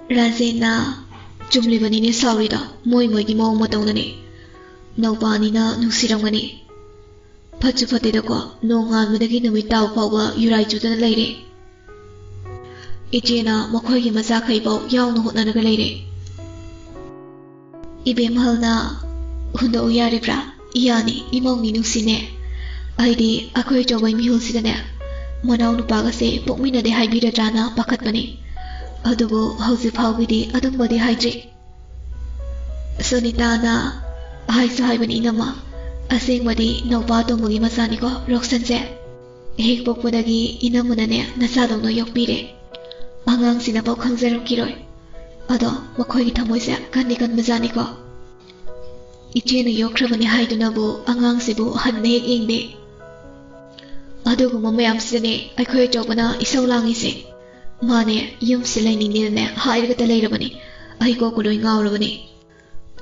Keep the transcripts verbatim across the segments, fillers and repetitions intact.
ꯔꯥꯖꯦꯟꯅ, "ꯆꯨꯝꯂꯤꯕꯅꯤꯅꯦ ꯁꯥꯎꯔꯤꯗꯣ, ꯃꯣꯏ ꯃꯣꯏꯒꯤ ꯃꯑꯣꯡ ꯃꯇꯧꯅꯅꯦ꯫ ꯅꯧꯄꯥꯅꯤꯅ ꯅꯨꯡꯁꯤꯔꯝꯒꯅꯤ꯫ ꯐꯠꯁꯨ ꯐꯠꯇꯦꯗꯀꯣ, ꯅꯣꯡꯉꯥꯟꯕꯗꯒꯤ ꯅꯨꯃꯤꯠ ꯇꯥꯕ ꯐꯥꯎꯕ ꯌꯨꯔꯥꯏ ꯆꯨꯗꯅ ꯂꯩꯔꯦ꯫ ꯏꯆꯦꯅ ꯃꯈꯣꯏꯒꯤ ꯃꯆꯥꯈꯩꯐꯥꯎ ꯌꯥꯎꯅ ꯍꯣꯠꯅꯔꯒ ꯂꯩꯔꯦ꯫" ꯏꯕꯦꯝꯍꯜꯅ, "ꯍꯨꯟꯗꯣꯛꯎ ꯌꯥꯔꯤꯕ꯭ꯔꯥ? ꯏꯌꯥꯅꯤ, ꯏꯃꯧꯅꯤ ꯅꯨꯡꯁꯤꯅꯦ꯫ ꯑꯩꯗꯤ ꯑꯩꯈꯣꯏ ꯑꯆꯧꯕꯩ ꯃꯤꯍꯨꯜꯁꯤꯗꯅꯦ ꯃꯅꯥꯎ ꯅꯨꯄꯥꯒꯁꯦ ꯄꯣꯛꯃꯤꯟꯅꯗꯦ ꯍꯥꯏꯕꯤꯔꯗ꯭ꯔꯥꯅ ꯄꯥꯈꯠꯄꯅꯤ꯫ ꯑꯗꯨꯕꯨ ꯍꯧꯖꯤꯛ ꯐꯥꯎꯒꯤꯗꯤ ꯑꯗꯨꯝꯕꯗꯤ ꯍꯥꯏꯗ꯭ꯔꯤ꯫" ꯁꯨꯅꯤꯇꯥꯅ, "ꯍꯥꯏꯁꯨ ꯍꯥꯏꯕꯅꯤ ꯏꯅꯝꯃ, ꯑꯁꯦꯡꯕꯗꯤ ꯅꯧꯄꯥ ꯑꯇꯣꯝꯕꯒꯤ ꯃꯆꯥꯅꯤꯀꯣ ꯔꯣꯛꯁꯟꯁꯦ꯫ ꯍꯦꯛ ꯄꯣꯛꯄꯗꯒꯤ ꯏꯅꯝꯃꯅꯅꯦ ꯅꯆꯥꯗꯧꯅ ꯌꯣꯛꯄꯤꯔꯦ꯫ ꯑꯉꯥꯡꯁꯤꯅꯐꯥꯎ ꯈꯪꯖꯔꯝꯈꯤꯔꯣꯏ꯫ ꯑꯗꯣ ꯃꯈꯣꯏꯒꯤ ꯊꯃꯣꯏꯁꯦ ꯀꯟꯗꯤ ꯀꯟꯕꯖꯥꯠꯅꯤꯀꯣ꯫ ꯏꯆꯦꯅ ꯌꯣꯛꯈ꯭ꯔꯕꯅꯤ ꯍꯥꯏꯗꯨꯅꯕꯨ ꯑꯉꯥꯡꯁꯤꯕꯨ ꯍꯟꯅ ꯍꯦꯛ ꯌꯦꯡꯗꯦ꯫ ꯑꯗꯨꯒꯨꯝꯕ ꯃꯌꯥꯝꯁꯤꯗꯅꯦ ꯑꯩꯈꯣꯏ ꯑꯆꯧꯕꯅ ꯏꯁꯧ ꯂꯥꯡꯉꯤꯁꯦ꯫ ꯃꯥꯅꯦ ꯌꯨꯝꯁꯤ ꯂꯩꯅꯤꯡꯗꯦꯅꯅꯦ ꯍꯥꯏꯔꯒꯇ ꯂꯩꯔꯕꯅꯤ꯫ ꯑꯩ ꯀꯣꯛꯄꯨ ꯂꯣꯏ ꯉꯥꯎꯔꯕꯅꯤ꯫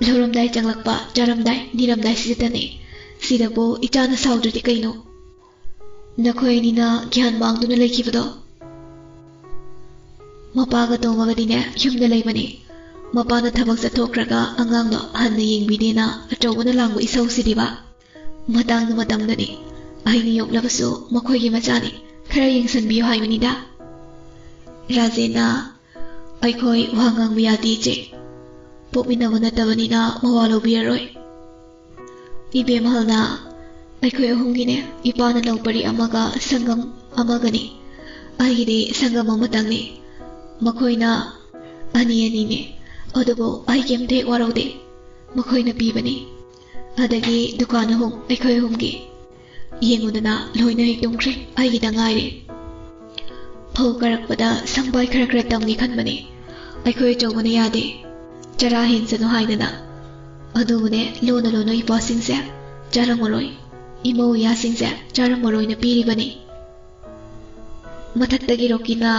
ꯂꯧꯔꯝꯗꯥꯏ ꯆꯪꯂꯛꯄ, ꯆꯥꯔꯝꯗꯥꯏ, ꯅꯤꯔꯝꯗꯥꯏ ꯁꯤꯗꯇꯅꯦ꯫ ꯁꯤꯗꯕꯨ ꯏꯆꯥꯅ ꯁꯥꯎꯗ꯭ꯔꯗꯤ ꯀꯩꯅꯣ?" ꯅꯈꯣꯏ ꯑꯅꯤꯅ ꯒ꯭ꯌꯥꯟ ꯃꯥꯡꯗꯨꯅ ꯂꯩꯈꯤꯕꯗꯣ꯫ ꯃꯄꯥꯒ ꯇꯣꯝꯃꯒꯗꯤꯅꯦ ꯌꯨꯝꯗ ꯂꯩꯕꯅꯤ꯫ ꯃꯄꯥꯅ ꯊꯕꯛ ꯆꯠꯊꯣꯛꯈ꯭ꯔꯒ ꯑꯉꯥꯡꯗꯣ ꯍꯟꯅ ꯌꯦꯡꯕꯤꯗꯦꯅ ꯑꯆꯧꯕꯅ ꯂꯥꯡꯕ ꯏꯁꯧꯁꯤꯗꯤꯕ꯫ ꯃꯇꯥꯡꯗꯨ ꯃꯇꯝꯗꯅꯤ꯫ ꯑꯩꯅ ꯌꯣꯛꯂꯕꯁꯨ ꯃꯈꯣꯏꯒꯤ ꯃꯆꯥꯅꯤ꯫ ꯈꯔ ꯌꯦꯡꯁꯟꯕꯤꯌꯨ ꯍꯥꯏꯕꯅꯤꯗ꯫ ꯔꯥꯖꯦꯟꯅ, "ꯑꯩꯈꯣꯏ ꯋꯥ ꯉꯥꯡꯕ ꯌꯥꯗꯦ ꯏꯆꯦ꯫ ꯄꯣꯛꯃꯤꯟꯅꯕ ꯅꯠꯇꯕꯅꯤꯅ ꯃꯋꯥ ꯂꯧꯕꯤꯔꯔꯣꯏ꯫" ꯏꯕꯦꯝꯍꯜꯅ, "ꯑꯩꯈꯣꯏ ꯑꯍꯨꯝꯒꯤꯅꯦ ꯏꯄꯥꯅ ꯂꯧ ꯄꯔꯤ ꯑꯃꯒ ꯁꯪꯒꯝ ꯑꯃꯒꯅꯤ꯫ ꯑꯩꯒꯤꯗꯤ ꯁꯪꯒꯝ ꯑꯃꯇꯪꯅꯤ꯫ ꯃꯈꯣꯏꯅ ꯑꯅꯤ ꯑꯅꯤꯅꯦ꯫ ꯑꯗꯨꯕꯨ ꯑꯩ ꯀꯩꯝꯇ ꯍꯦꯛ ꯋꯥꯔꯧꯗꯦ꯫ ꯃꯈꯣꯏꯅ ꯄꯤꯕꯅꯤ꯫ ꯑꯗꯒꯤ ꯗꯨꯀꯥꯟ ꯑꯍꯨꯝ ꯑꯩꯈꯣꯏ ꯑꯍꯨꯝꯒꯤ꯫ ꯌꯦꯡꯉꯨꯗꯅ ꯂꯣꯏꯅ ꯍꯦꯛ ꯇꯨꯝꯈ꯭ꯔꯦ, ꯑꯩꯒꯤꯗ ꯉꯥꯏꯔꯦ꯫ ꯐꯧ ꯀꯥꯔꯛꯄꯗ ꯁꯪꯕꯥꯏ ꯈꯔ ꯈꯔ ꯇꯝꯒꯦ ꯈꯟꯕꯅꯤ꯫ ꯑꯩꯈꯣꯏ ꯑꯆꯧꯕꯅ ꯌꯥꯗꯦ꯫ ꯆꯔꯥ ꯍꯦꯟꯁꯅꯨ ꯍꯥꯏꯗꯅ꯫ ꯑꯗꯨꯕꯨꯅꯦ ꯂꯣꯟꯅ ꯂꯣꯟꯅ ꯏꯄꯥꯁꯤꯡꯁꯦ ꯆꯥꯔꯝꯃꯔꯣꯏ꯫ ꯏꯃꯧ ꯏꯌꯥꯁꯤꯡꯁꯦ ꯆꯥꯔꯝꯃꯔꯣꯏꯅ ꯄꯤꯔꯤꯕꯅꯤ꯫ ꯃꯊꯛꯇꯒꯤ ꯔꯣꯀꯤꯅ,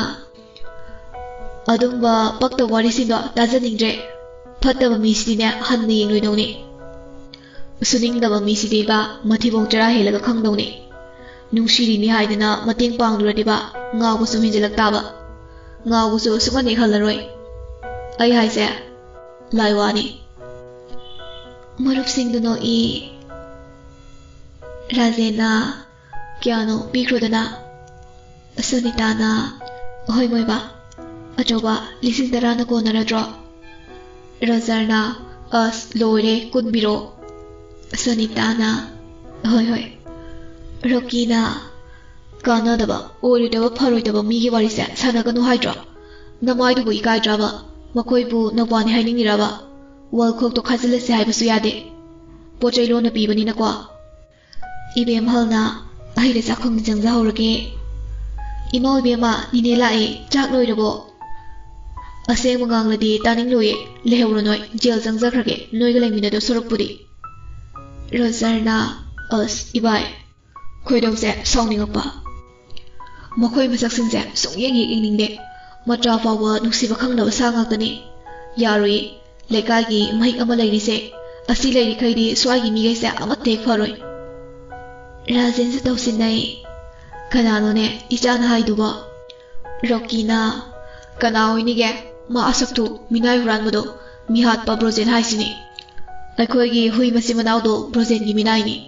"ꯑꯗꯨꯝꯕ ꯄꯛꯇꯕ ꯋꯥꯔꯤꯁꯤꯡꯗꯣ ꯇꯥꯖꯅꯤꯡꯗ꯭ꯔꯦ꯫ ꯐꯠꯇꯕ ꯃꯤꯁꯤꯗꯤꯅꯦ ꯍꯟꯅ ꯌꯦꯡꯂꯣꯏꯗꯧꯅꯤ꯫ ꯁꯨꯅꯤꯡꯗꯕ ꯃꯤꯁꯤꯗꯤꯕ ꯃꯊꯤꯕꯣꯡ ꯆꯔꯥ ꯍꯦꯜꯂꯒ ꯈꯪꯗꯧꯅꯤ꯫ ꯅꯨꯡꯁꯤꯔꯤꯅꯤ ꯍꯥꯏꯗꯅ ꯃꯇꯦꯡ ꯄꯥꯡꯂꯨꯔꯗꯤꯕ ꯉꯥꯎꯕ ꯁꯨꯝ ꯍꯦꯟꯖꯤꯜꯂꯛ ꯇꯥꯕ꯫ ꯉꯥꯎꯕꯁꯨ ꯁꯨꯡꯍꯟ ꯍꯦꯛ ꯍꯜꯂꯔꯣꯏ꯫" ꯑꯩ ꯍꯥꯏꯁꯦ ꯂꯥꯏ ꯋꯥꯅꯤ꯫ ꯃꯔꯨꯞꯁꯤꯡꯗꯨ ꯅꯣꯛꯏ꯫ ꯔꯥꯖꯦꯟꯅ ꯀꯌꯥꯅꯣ ꯄꯤꯈ꯭ꯔꯣꯗꯅ꯫ ꯁꯨꯅꯤꯇꯥꯅ, "ꯍꯣꯏ ꯃꯣꯏꯕꯥ, ꯑꯆꯧꯕ ꯂꯤꯁꯤꯡ ꯇꯔꯥꯅ ꯀꯣꯟꯅꯔꯗ꯭ꯔꯣ?" ꯔꯣꯖꯔꯅ, "ꯑꯁ ꯂꯣꯏꯔꯦ, ꯀꯨꯟ ꯄꯤꯔꯣ꯫" ꯁꯨꯅꯤꯇꯥꯅ, "ꯍꯣꯏ ꯍꯣꯏ꯫" ꯔꯣꯀꯤꯅ, "ꯀꯥꯟꯅꯗꯕ, ꯑꯣꯏꯔꯣꯏꯗꯕ, ꯐꯔꯣꯏꯗꯕ ꯃꯤꯒꯤ ꯋꯥꯔꯤꯁꯦ ꯁꯥꯟꯅꯒꯅꯨ ꯍꯥꯏꯗ꯭ꯔꯣ? ꯅꯃꯥꯏꯗꯨꯕꯨ ꯏꯀꯥꯏꯗ꯭ꯔꯕ? ꯃꯈꯣꯏꯕꯨ ꯅꯧꯄꯥꯅꯤ ꯍꯥꯏꯅꯤꯡꯉꯤꯔꯕ? ꯋꯥꯜꯈꯣꯛꯇꯣ ꯈꯥꯖꯤꯜꯂꯁꯦ ꯍꯥꯏꯕꯁꯨ ꯌꯥꯗꯦ꯫ ꯄꯣꯠ ꯆꯩ ꯂꯣꯟꯅ ꯄꯤꯕꯅꯤꯅꯀꯣ꯫" ꯏꯕꯦꯝꯍꯜꯅ, "ꯑꯩꯗ ꯆꯥꯛꯈꯨꯝꯒꯤ ꯆꯪꯖꯍꯧꯔꯒꯦ꯫" "ꯏꯃꯧ ꯏꯕꯦꯝꯃ, ꯅꯤꯅꯦ ꯂꯥꯛꯑꯦ, ꯆꯥꯛ ꯂꯣꯏꯔꯕꯣ?" "ꯑꯁꯦꯡꯕ ꯉꯥꯡꯂꯗꯤ ꯇꯥꯅꯤꯡꯂꯣꯏꯌꯦ, ꯂꯩꯍꯧꯔꯣ ꯅꯣꯏ, ꯖꯦꯜ ꯆꯪꯖꯈ꯭ꯔꯒꯦ, ꯅꯣꯏꯒ ꯂꯩꯃꯤꯟꯅꯗꯧ ꯁꯔꯨꯛꯄꯨꯗꯤ꯫" ꯔꯣꯖꯔꯅ, "ꯑꯁ, ꯏꯕꯥꯏ, ꯈꯣꯏꯗꯧꯁꯦ ꯁꯥꯎꯅꯤꯡꯉꯛꯄ꯫ ꯃꯈꯣꯏ ꯃꯁꯛꯁꯤꯡꯁꯦ ꯁꯨꯡꯌꯦꯡ ꯍꯦꯛ ꯌꯦꯡꯅꯤꯡꯗꯦ꯫ ꯃꯆꯥ ꯐꯥꯎꯕ ꯅꯨꯡꯁꯤꯕ ꯈꯪꯗꯕ ꯁꯥ ꯉꯥꯛꯇꯅꯤ꯫ ꯌꯥꯔꯣꯏꯌꯦ, ꯂꯩꯀꯥꯏꯒꯤ ꯃꯍꯤꯛ ꯑꯃ ꯂꯩꯔꯤꯁꯦ, ꯑꯁꯤ ꯂꯩꯔꯤꯈꯩꯗꯤ ꯁ꯭ꯋꯥꯏꯒꯤ ꯃꯤꯈꯩꯁꯦ ꯑꯃꯠꯇ ꯍꯦꯛ ꯐꯔꯣꯏ꯫" ꯔꯥꯖꯦꯟꯁꯨ ꯇꯧꯁꯤꯟꯅꯩ꯫ "ꯀꯅꯥꯅꯣꯅꯦ ꯏꯆꯥꯅ ꯍꯥꯏꯗꯨꯕꯣ?" ꯔꯣꯀꯤꯅ, "ꯀꯅꯥ ꯑꯣꯏꯅꯤꯒꯦ? ꯃꯥ ꯑꯁꯛꯇꯨ, ꯃꯤꯅꯥꯏ ꯍꯨꯔꯥꯟꯕꯗꯣ, ꯃꯤꯍꯥꯠꯄ ꯕ꯭ꯔꯣꯖꯦꯟ ꯍꯥꯏꯁꯤꯅꯤ꯫ ꯑꯩꯈꯣꯏꯒꯤ ꯍꯨꯏ ꯃꯆꯤꯟ ꯃꯅꯥꯎꯗꯣ ꯕ꯭ꯔꯣꯖꯦꯟꯒꯤ ꯃꯤꯅꯥꯏꯅꯤ꯫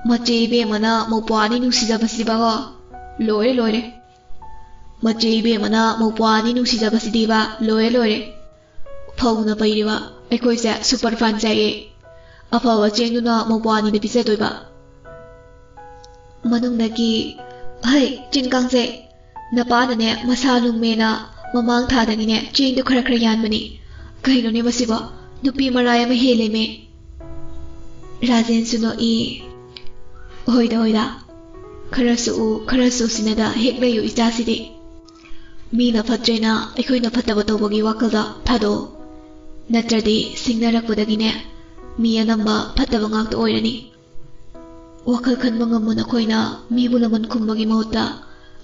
ꯃꯆꯦ ꯏꯕꯦꯝꯃꯅ ꯃꯧꯄ꯭ꯋꯥ ꯑꯅꯤ ꯅꯨꯡꯁꯤꯖꯕꯁꯤꯗꯤꯕꯀꯣ, ꯂꯣꯏꯔꯦ, ꯂꯣꯏꯔꯦ꯫ ꯃꯆꯦ ꯏꯕꯦꯝꯃꯅ ꯃꯧꯄ꯭ꯋꯥ ꯑꯅꯤ ꯅꯨꯡꯁꯤꯖꯕꯁꯤꯗꯤꯕ, ꯂꯣꯏꯔꯦ, ꯂꯣꯏꯔꯦ꯫ ꯐꯧꯅ ꯄꯩꯔꯤꯕ ꯑꯩꯈꯣꯏꯁꯦ ꯁꯨꯄꯔ ꯐꯥꯏꯟ ꯆꯥꯏꯌꯦ꯫ ꯑꯐꯕ ꯆꯦꯡꯗꯨꯅ ꯃꯧꯄ꯭ꯋꯥ ꯑꯅꯤꯗ ꯄꯤꯖꯗꯣꯏꯕ꯫" ꯃꯅꯨꯡꯗꯒꯤ, "ꯍꯩ, ꯆꯤꯟ ꯀꯥꯡꯖꯩ, ꯅꯄꯥꯅꯅꯦ ꯃꯁꯥ ꯂꯨꯝꯃꯦꯅ ꯃꯃꯥꯡ ꯊꯥꯗꯒꯤꯅꯦ ꯆꯦꯡꯗꯣ ꯈꯔ ꯈꯔ ꯌꯥꯟꯕꯅꯤ꯫ ꯀꯩꯅꯣꯅꯦ ꯃꯁꯤꯕꯣ? ꯅꯨꯄꯤ ꯃꯔꯥꯏ ꯑꯃ ꯍꯦꯜꯂꯦꯃꯦ꯫" ꯔꯥꯖꯦꯟꯁꯨ ꯅꯣꯛꯏ꯫ "ꯍꯣꯏꯗ, ꯍꯣꯏꯗ, ꯈꯔꯁꯨ ꯎ, ꯈꯔꯁꯨ ꯁꯤꯟꯅꯗ ꯍꯦꯛ ꯂꯩꯌꯨ ꯏꯆꯥꯁꯤꯗꯤ꯫ ꯃꯤꯅ ꯐꯠꯇ꯭ꯔꯦꯅ ꯑꯩꯈꯣꯏꯅ ꯐꯠꯇꯕ ꯇꯧꯕꯒꯤ ꯋꯥꯈꯜꯗ ꯊꯥꯗꯣꯛꯎ꯫ ꯅꯠꯇ꯭ꯔꯗꯤ ꯁꯤꯡꯅꯔꯛꯄꯗꯒꯤꯅꯦ ꯃꯤ ꯑꯅꯝꯕ ꯐꯠꯇꯕ ꯉꯥꯛꯇ ꯑꯣꯏꯔꯅꯤ꯫ ꯋꯥꯈꯜ ꯈꯟꯕ ꯉꯝꯕ ꯅꯈꯣꯏꯅ ꯃꯤꯕꯨ ꯂꯃꯟ ꯈꯨꯝꯕꯒꯤ ꯃꯍꯨꯠꯇ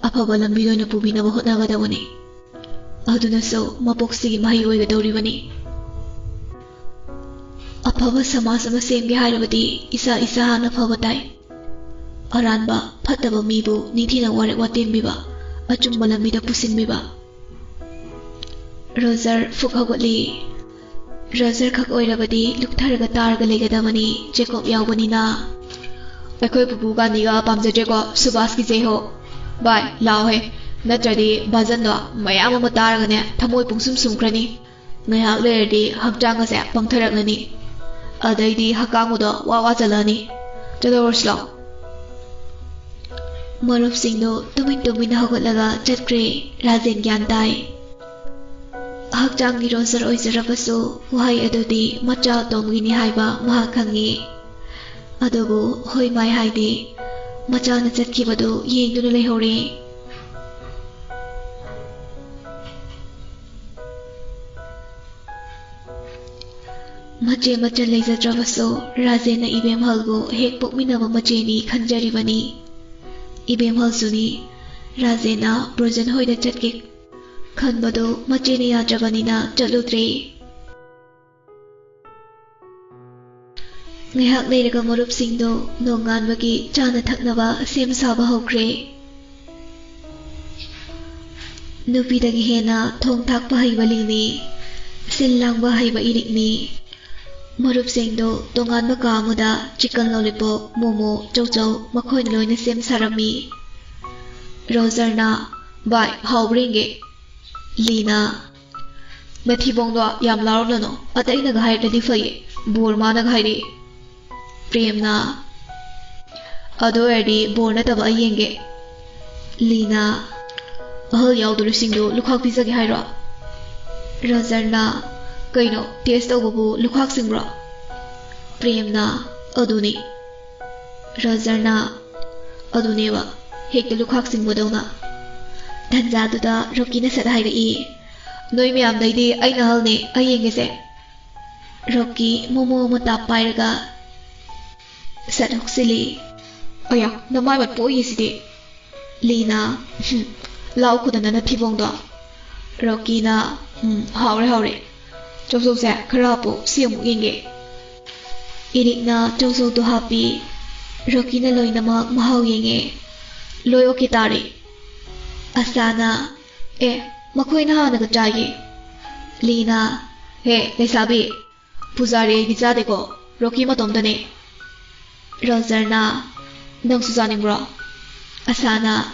ꯑꯐꯕ ꯂꯝꯕꯤꯗ ꯑꯣꯏꯅ ꯄꯨꯕꯤꯅꯕ ꯍꯣꯠꯅꯒꯗꯕꯅꯤ꯫ ꯑꯗꯨꯅꯁꯨ ꯃꯄꯣꯛꯁꯤꯒꯤ ꯃꯍꯩ ꯑꯣꯏꯒꯗꯧꯔꯤꯕꯅꯤ꯫ ꯑꯐꯕ ꯁꯃꯥꯖ ꯑꯃ ꯁꯦꯝꯒꯦ ꯍꯥꯏꯔꯕꯗꯤ ꯏꯁꯥ ꯏꯁꯥ ꯍꯥꯟꯅ ꯐꯕ ꯇꯥꯏ꯫ ꯑꯔꯥꯟꯕ, ꯐꯠꯇꯕ ꯃꯤꯕꯨ ꯅꯤꯡꯊꯤꯅ ꯋꯥꯔꯦꯞ ꯋꯥꯇꯦꯝꯕꯤꯕ, ꯑꯆꯨꯝꯕ ꯂꯝꯕꯤꯗ ꯄꯨꯁꯤꯟꯕꯤꯕ, ꯔꯣꯖꯔ ꯐꯨꯛ ꯍꯧꯒꯠꯂꯤ꯫ ꯔꯣꯖꯔ ꯈꯛ ꯑꯣꯏꯔꯕꯗꯤ ꯂꯨꯞꯊꯔꯒ ꯇꯥꯔꯒ ꯂꯩꯒꯗꯕꯅꯤ, ꯖꯦꯀꯣꯕ ꯌꯥꯎꯕꯅꯤꯅ꯫ ꯑꯩꯈꯣꯏ ꯄꯨꯄꯨ ꯒꯥꯟꯙꯤꯒ ꯄꯥꯝꯖꯗ꯭ꯔꯦꯀꯣ, ꯁꯨꯕꯥꯁꯀꯤ ꯖꯦ ꯍꯣ꯫ ꯚꯥꯏ, ꯂꯥꯎꯍꯦ, ꯅꯠꯇ꯭ꯔꯗꯤ ꯚꯖꯟꯗꯣ ꯃꯌꯥꯝ ꯑꯃ ꯇꯥꯔꯒꯅꯦ ꯊꯃꯣꯏ ꯄꯨꯡꯁꯨꯝ ꯁꯨꯝꯈ꯭ꯔꯅꯤ꯫ ꯉꯥꯏꯍꯥꯛ ꯂꯩꯔꯗꯤ ꯍꯛꯆꯥꯡ ꯑꯁꯦ ꯄꯪꯊꯔꯛꯂꯅꯤ, ꯑꯗꯩꯗꯤ ꯍꯛꯀꯥꯡꯕꯗꯣ ꯋꯥ ꯋꯥ ꯆꯜꯂꯛꯑꯅꯤ꯫ ꯆꯠꯂꯧꯔꯁꯤ ꯂꯥꯎ꯫ ꯃꯔꯨꯞꯁꯤꯡꯗꯨ ꯇꯨꯃꯤꯟ ꯇꯨꯃꯤꯟꯅ ꯍꯧꯒꯠꯂꯒ ꯆꯠꯈ꯭ꯔꯦ꯫ ꯔꯥꯖꯦꯟ ꯒ꯭ꯌꯥꯟ ꯇꯥꯏ꯫ ꯍꯛꯆꯥꯡꯒꯤ ꯔꯣꯖꯔ ꯑꯣꯏꯖꯔꯕꯁꯨ, ꯋꯥꯍꯩ ꯑꯗꯨꯗꯤ ꯃꯆꯥ ꯑꯇꯣꯝꯒꯤꯅꯤ ꯍꯥꯏꯕ ꯃꯍꯥꯛ ꯈꯪꯉꯤ꯫ ꯑꯗꯨꯕꯨ ꯍꯣꯏ ꯃꯥꯏ ꯍꯥꯏꯗꯦ꯫ ꯃꯆꯥꯅ ꯆꯠꯈꯤꯕꯗꯨ ꯌꯦꯡꯗꯨꯅ ꯂꯩꯍꯧꯔꯦ꯫ ꯃꯆꯦ ꯃꯆꯜ ꯂꯩꯖꯗ꯭ꯔꯕꯁꯨ, ꯔꯥꯖꯦꯟꯅ ꯏꯕꯦꯝꯍꯜꯕꯨ ꯍꯦꯛ ꯄꯣꯛꯃꯤꯟꯅꯕ ꯃꯆꯦꯅꯤ ꯈꯟꯖꯔꯤꯕꯅꯤ꯫ ꯏꯕꯦꯝꯍꯜꯁꯨꯅꯤ꯫ ꯔꯥꯖꯦꯟꯅ ꯕ꯭ꯔꯣꯖꯦꯟ ꯍꯣꯏꯗ ꯆꯠꯀꯦ ꯈꯟꯕꯗꯨ ꯃꯆꯦꯅ ꯌꯥꯗ꯭ꯔꯕꯅꯤꯅ ꯆꯠꯂꯨꯗ꯭ꯔꯦ꯫ ꯉꯥꯏꯍꯥꯛ ꯂꯩꯔꯒ ꯃꯔꯨꯞꯁꯤꯡꯗꯨ ꯅꯣꯡꯉꯥꯟꯕꯒꯤ ꯆꯥꯅ ꯊꯛꯅꯕ ꯁꯦꯝ ꯁꯥꯕ ꯍꯧꯈ꯭ꯔꯦ꯫ ꯅꯨꯄꯤꯗꯒꯤ ꯍꯦꯟꯅ ꯊꯣꯡ ꯊꯥꯛꯄ ꯍꯩꯕ ꯂꯤꯛꯅꯤ, ꯁꯤꯜ ꯂꯥꯡꯕ ꯍꯩꯕ ꯏꯔꯤꯛꯅꯤ꯫ ꯃꯔꯨꯞꯁꯤꯡꯗꯨ ꯇꯣꯉꯥꯟꯕ ꯀꯥ ꯑꯃꯗ ꯆꯤꯀꯟ ꯂꯣꯂꯤꯄꯣꯞ, ꯃꯣꯃꯣ, ꯆꯧꯆꯧ ꯃꯈꯣꯏꯅ ꯂꯣꯏꯅ ꯁꯦꯝ ꯁꯥꯔꯝꯃꯤ꯫ ꯔꯣꯖꯔꯅ, "ꯚꯥꯏ, ꯍꯥꯎꯕ꯭ꯔꯥ ꯌꯦꯡꯒꯦ?" ꯂꯤꯅ, "ꯅꯊꯤꯕꯣꯡꯗꯣ ꯌꯥꯝ ꯂꯥꯎꯔꯛꯂꯅꯨ, ꯑꯇꯩꯅꯒ ꯍꯥꯏꯔꯗꯤ ꯐꯩꯌꯦ, ꯕꯣꯔ ꯃꯥꯅꯒ ꯍꯥꯏꯔꯛꯑꯦ꯫" ꯄ꯭ꯔꯦꯝꯅ, "ꯑꯗꯨ ꯑꯣꯏꯔꯗꯤ ꯕꯣꯔ ꯅꯠꯇꯕ ꯑꯩ ꯌꯦꯡꯒꯦ꯫" ꯂꯤꯅ, "ꯑꯍꯜ ꯌꯥꯎꯗꯣꯔꯤꯁꯤꯡꯗꯨ ꯂꯨꯈꯥꯛ ꯄꯤꯖꯒꯦ ꯍꯥꯏꯔꯣ?" ꯔꯣꯖꯔꯅ, "ꯀꯩꯅꯣ, ꯇꯦꯁ ꯇꯧꯕꯕꯨ ꯂꯨꯈꯥꯛ ꯁꯤꯡꯕ꯭ꯔꯣ?" ꯄ꯭ꯔꯦꯝꯅ, "ꯑꯗꯨꯅꯤ꯫" ꯔꯣꯖꯔꯅ, "ꯑꯗꯨꯅꯦꯕ, ꯍꯦꯛꯇ ꯂꯨꯈꯥꯛ ꯁꯤꯡꯕꯗꯧꯅ꯫" ꯇꯟꯖꯥꯗꯨꯗ ꯔꯣꯀꯤꯅ ꯁꯠ ꯍꯥꯏꯔꯛꯏ, "ꯅꯣꯏ ꯃꯌꯥꯝꯗꯩꯗꯤ ꯑꯩꯅ ꯑꯍꯜꯅꯦ, ꯑꯩ ꯌꯦꯡꯒꯦꯁꯦ꯫" ꯔꯣꯀꯤ ꯃꯣꯃꯣ ꯑꯃ ꯇꯥꯞ ꯄꯥꯏꯔꯒ ꯁꯠ ꯍꯨꯛꯆꯤꯜꯂꯤ꯫ "ꯑꯌꯥ, ꯅꯃꯥꯏ ꯃꯠꯄ ꯑꯣꯏꯌꯦ ꯁꯤꯗꯤ꯫" ꯂꯤꯅ, "ꯍꯨꯝ, ꯂꯥꯎ ꯈꯨꯗꯅ ꯅꯊꯤꯕꯣꯡꯗꯣ꯫" ꯔꯣꯀꯤꯅ, "ꯎꯝ, ꯍꯥꯎꯔꯦ, ꯍꯥꯎꯔꯦ꯫ ꯆꯧꯆꯧꯁꯦ ꯈꯔ ꯍꯥꯞꯄꯨ, ꯁꯤ ꯑꯃꯨꯛ ꯌꯦꯡꯒꯦ꯫" ꯏꯔꯤꯛꯅ ꯆꯧꯆꯧꯗꯣ ꯍꯥꯞꯄꯤ꯫ ꯔꯣꯀꯤꯅ ꯂꯣꯏꯅꯃꯛ ꯃꯍꯥꯎ ꯌꯦꯡꯉꯦ꯫ ꯂꯣꯏ ꯑꯣꯀꯦ ꯇꯥꯔꯦ꯫ ꯑꯁꯥꯅ, "ꯑꯦ, ꯃꯈꯣꯏꯅ ꯍꯥꯟꯅꯒ ꯆꯥꯏꯌꯦ꯫" ꯂꯤꯅ, "ꯍꯦ, ꯂꯩꯁꯥꯕꯤ, ꯄꯨꯖꯥꯔꯤ ꯑꯩꯗꯤ ꯆꯥꯗꯦꯀꯣ, ꯔꯣꯀꯤ ꯃꯇꯣꯝꯇꯅꯦ꯫" ꯔꯣꯖꯔꯅ, "ꯅꯪꯁꯨ ꯆꯥꯅꯤꯡꯕ꯭ꯔꯣ?" ꯑꯁꯥꯅ,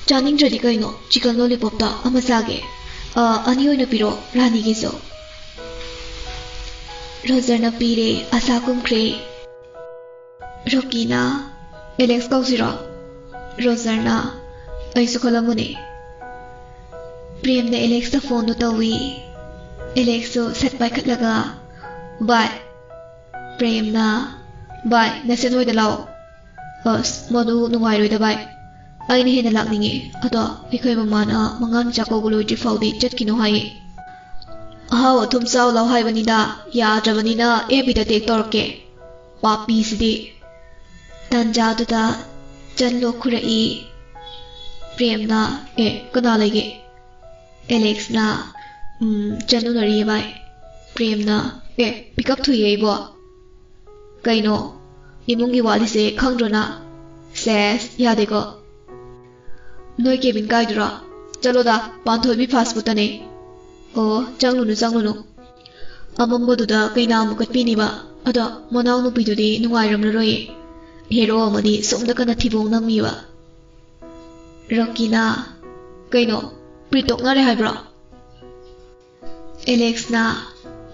"ꯆꯥꯅꯤꯡꯗ꯭ꯔꯗꯤ ꯀꯩꯅꯣ, ꯆꯤꯀꯟ ꯂꯣꯂꯤꯄꯣꯞꯇ ꯑꯃ ꯆꯥꯒꯦ꯫ ꯑ, ꯑꯅꯤ ꯑꯣꯏꯅ ꯄꯤꯔꯣ, ꯔꯥꯅꯤꯒꯤꯁꯨ꯫" ꯔꯣꯖꯔꯅ ꯄꯤꯔꯦ, ꯑꯁꯥ ꯀꯨꯝꯈ꯭ꯔꯦ꯫ ꯔꯣꯀꯤꯅ, "ꯑꯦꯂꯦꯛꯁ ꯀꯧꯁꯤꯔꯣ?" ꯔꯣꯖꯔꯅ, "ꯑꯩꯁꯨ ꯈꯜꯂꯝꯕꯅꯦ꯫" ꯄ꯭ꯔꯦꯝꯅ ꯑꯦꯂꯦꯛꯁꯇ ꯐꯣꯟꯗꯣ ꯇꯧꯏ꯫ ꯑꯦꯂꯦꯛꯁꯁꯨ ꯁꯠ ꯄꯥꯏꯈꯠꯂꯒ, "ꯚꯥꯏ꯫" ꯄ꯭ꯔꯦꯝꯅ, "ꯚꯥꯏ, ꯅꯆꯟ ꯍꯣꯏꯗ ꯂꯥꯛꯑꯣ꯫" "ꯑꯁ, ꯃꯗꯨ ꯅꯨꯡꯉꯥꯏꯔꯣꯏꯗ ꯚꯥꯏ꯫ ꯑꯩꯅ ꯍꯦꯟꯅ ꯂꯥꯛꯅꯤꯡꯉꯦ꯫ ꯑꯗꯣ ꯑꯩꯈꯣꯏ ꯃꯃꯥꯅ ꯃꯉꯥ ꯃꯆꯥ ꯀꯧꯕ ꯂꯣꯏꯗ꯭ꯔꯤ ꯐꯥꯎꯗꯤ ꯆꯠꯈꯤꯅꯨ ꯍꯥꯏꯌꯦ꯫ ꯑꯍꯥꯎ ꯑꯊꯨꯝ ꯆꯥꯎ ꯂꯥꯎ ꯍꯥꯏꯕꯅꯤꯗ, ꯌꯥꯗ꯭ꯔꯕꯅꯤꯅ ꯑꯦꯐ ꯕꯤꯗ ꯇꯦꯛ ꯇꯧꯔꯛꯀꯦ꯫ ꯄꯥꯄꯤꯁꯤꯗꯤ꯫" ꯇꯥꯟꯖꯥꯗꯨꯗ ꯆꯟ ꯂꯣꯛꯈꯨꯔꯛꯏ꯫ ꯄ꯭ꯔꯦꯝꯅ, "ꯑꯦ, ꯀꯅꯥ ꯂꯩꯒꯦ?" ꯑꯦꯂꯦꯛꯁꯅ, "ꯎꯝ, ꯆꯟ ꯎꯅꯔꯤꯌꯦ ꯚꯥꯏ꯫" ꯄ꯭ꯔꯦꯝꯅ, "ꯑꯦ, ꯄꯤꯛꯑꯞ ꯊꯨꯏꯌꯦ ꯏꯕꯣ꯫ ꯀꯩꯅꯣ, ꯏꯃꯨꯡꯒꯤ ꯋꯥꯠꯂꯤꯁꯦ ꯈꯪꯗ꯭ꯔꯣ ꯅ?" "ꯁꯦꯁ, ꯌꯥꯗꯦꯀꯣ꯫ ꯅꯣꯏ ꯀꯦꯕꯤꯟ ꯀꯥꯏꯗꯨꯔꯣ? ꯆꯠꯂꯣꯗ, ꯄꯥꯟꯊꯣꯏꯕꯤ ꯐꯥꯁ ꯐꯨꯗꯇꯅꯦ꯫" "ꯑꯣ, ꯆꯪꯂꯨꯅꯨ, ꯆꯪꯂꯨꯅꯨ꯫ ꯑꯃꯝꯕꯗꯨꯗ ꯀꯩꯅꯥ ꯑꯃꯨꯛ ꯀꯠꯄꯤꯅꯤꯕ꯫ ꯑꯗꯣ ꯃꯅꯥꯎꯅꯨꯄꯤꯗꯨꯗꯤ ꯅꯨꯡꯉꯥꯏꯔꯝꯂꯔꯣꯏꯌꯦ꯫ ꯍꯦꯔꯣ ꯑꯃꯗꯤ ꯁꯣꯝꯗ ꯀꯟꯅ ꯊꯤꯕꯣꯡ ꯅꯝꯃꯤꯕ꯫" ꯔꯣꯀꯤꯅ, "ꯀꯩꯅꯣ, ꯄ꯭ꯔꯤꯇꯣꯛꯅꯔꯦ ꯍꯥꯏꯕ꯭ꯔꯣ?" ꯑꯦꯂꯦꯛꯁꯅ,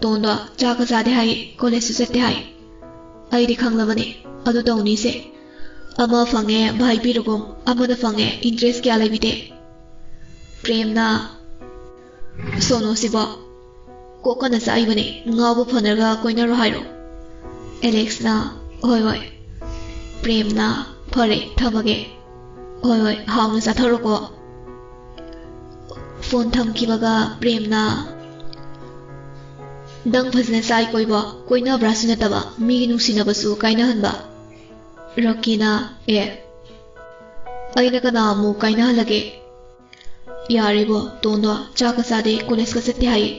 "ꯇꯣꯟꯗꯣ ꯆꯥꯛꯀ ꯆꯥꯗꯦ ꯍꯥꯏ, ꯀꯣꯂꯦꯖꯁꯨ ꯆꯠꯇꯦ ꯍꯥꯏ꯫ ꯑꯩꯗꯤ ꯈꯪꯂꯕꯅꯦ ꯑꯗꯨ ꯇꯧꯅꯤꯁꯦ꯫ ꯑꯃ ꯐꯪꯉꯦ ꯚꯥꯏ ꯄꯤꯔꯨꯒꯨꯝ, ꯑꯃꯅ ꯐꯪꯉꯦ ꯏꯟꯇꯔꯦꯁ ꯀꯌꯥ ꯂꯩꯕꯤꯗꯦ꯫" ꯄ꯭ꯔꯦꯝꯅ, "ꯁꯣꯅꯣꯁꯤꯕꯣ, ꯀꯣꯛ ꯀꯟꯅ ꯆꯥꯛꯏꯕꯅꯦ, ꯉꯥꯎꯕ ꯐꯅꯔꯒ ꯀꯣꯏꯅꯔꯣ ꯍꯥꯏꯔꯣ?" ꯑꯦꯂꯦꯛꯁꯅ, "ꯍꯣꯏ ꯍꯣꯏ꯫" ꯄ꯭ꯔꯦꯝꯅ, "ꯐꯔꯦ, ꯊꯝꯃꯒꯦ꯫" "ꯍꯣꯏ ꯍꯣꯏ, ꯍꯥꯎꯅ ꯆꯥꯊꯔꯣꯀꯣ꯫" ꯐꯣꯟ ꯊꯝꯈꯤꯕꯒ ꯄ꯭ꯔꯦꯝꯅ, "ꯅꯪ ꯐꯖꯅ ꯆꯥꯏꯀꯣ ꯏꯕꯣ, ꯀꯣꯏꯅꯕ꯭ꯔꯥꯁꯨ ꯅꯠꯇꯕ, ꯃꯤꯒꯤ ꯅꯨꯡꯁꯤꯅꯕꯁꯨ ꯀꯥꯏꯅꯍꯟꯕ꯫" ꯔꯣꯀꯤꯅ, "ꯑꯦ, ꯑꯩꯅ ꯀꯅꯥ ꯑꯃꯨꯛ ꯀꯥꯏꯅꯍꯜꯂꯒꯦ? ꯌꯥꯔꯦꯕꯣ, ꯇꯣꯟꯗꯣ ꯆꯥꯛꯀ ꯆꯥꯗꯦ, ꯀꯣꯂꯦꯖꯀ ꯆꯠꯇꯦ ꯍꯥꯏꯌꯦ꯫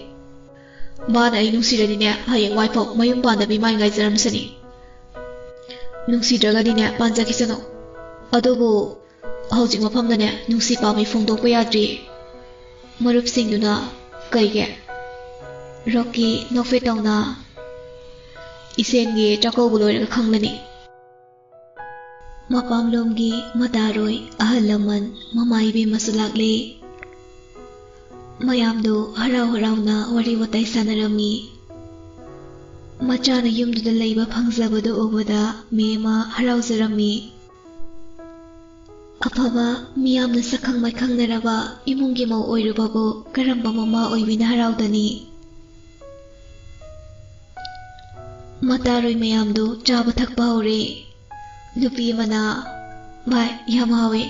ꯃꯥꯅ ꯑꯩ ꯅꯨꯡꯁꯤꯔꯗꯤꯅꯦ, ꯍꯌꯦꯡꯋꯥꯏꯐꯥꯎ ꯃꯌꯨꯝ ꯄꯥꯟꯗꯕꯤ ꯃꯥꯏ ꯉꯥꯏꯖꯔꯝꯁꯅꯤ꯫" "ꯅꯨꯡꯁꯤꯗ꯭ꯔꯒꯗꯤꯅꯦ, ꯄꯥꯟꯖꯈꯤꯁꯅꯨ꯫ ꯑꯗꯨꯕꯨ ꯍꯧꯖꯤꯛ ꯃꯐꯝꯗꯅꯦ ꯅꯨꯡꯁꯤ ꯄꯥꯝꯃꯤ ꯐꯣꯡꯗꯣꯛꯄ ꯌꯥꯗ꯭ꯔꯤ꯫" ꯃꯔꯨꯞꯁꯤꯡꯗꯨꯅ, "ꯀꯩꯒꯤ?" ꯔꯣꯛꯀꯤ ꯅꯣꯛꯐꯦꯠ ꯇꯧꯅ ꯏꯁꯦꯟꯒꯤ ꯆꯥꯛꯀꯧꯕ ꯂꯣꯏꯔꯒ ꯈꯪꯂꯅꯤ꯫ ꯃꯄꯥꯝꯂꯣꯝꯒꯤ ꯃꯇꯥꯔꯣꯏ, ꯑꯍꯜ ꯂꯃꯟ, ꯃꯃꯥ ꯏꯕꯦꯝꯃꯁꯨ ꯂꯥꯛꯂꯦ꯫ ꯃꯌꯥꯝꯗꯨ ꯍꯔꯥꯎ ꯍꯔꯥꯎꯅ ꯋꯥꯔꯤ ꯋꯥꯇꯥꯏ ꯁꯥꯟꯅꯔꯝꯃꯤ꯫ ꯃꯆꯥꯅ ꯌꯨꯝꯗꯨꯗ ꯂꯩꯕ ꯐꯪꯖꯕꯗꯨ ꯎꯕꯗ ꯃꯦꯝꯃ ꯍꯔꯥꯎꯖꯔꯝꯃꯤ꯫ ꯑꯐꯕ, ꯃꯤꯌꯥꯝꯅ ꯁꯛꯈꯪ ꯃꯥꯏꯈꯪꯅꯔꯕ ꯏꯃꯨꯡꯒꯤ ꯃꯧ ꯑꯣꯏꯔꯨꯕꯕꯨ ꯀꯔꯝꯕ ꯃꯃꯥ ꯑꯣꯏꯕꯤꯅ ꯍꯔꯥꯎꯗꯅꯤ? ꯃꯇꯥꯔꯣꯏ ꯃꯌꯥꯝꯗꯨ ꯆꯥꯕ ꯊꯛꯄ ꯍꯧꯔꯦ꯫ ꯅꯨꯄꯤ ꯑꯃꯅ, "ꯚꯥꯏ, ꯌꯥꯝ ꯍꯥꯎꯋꯦ꯫"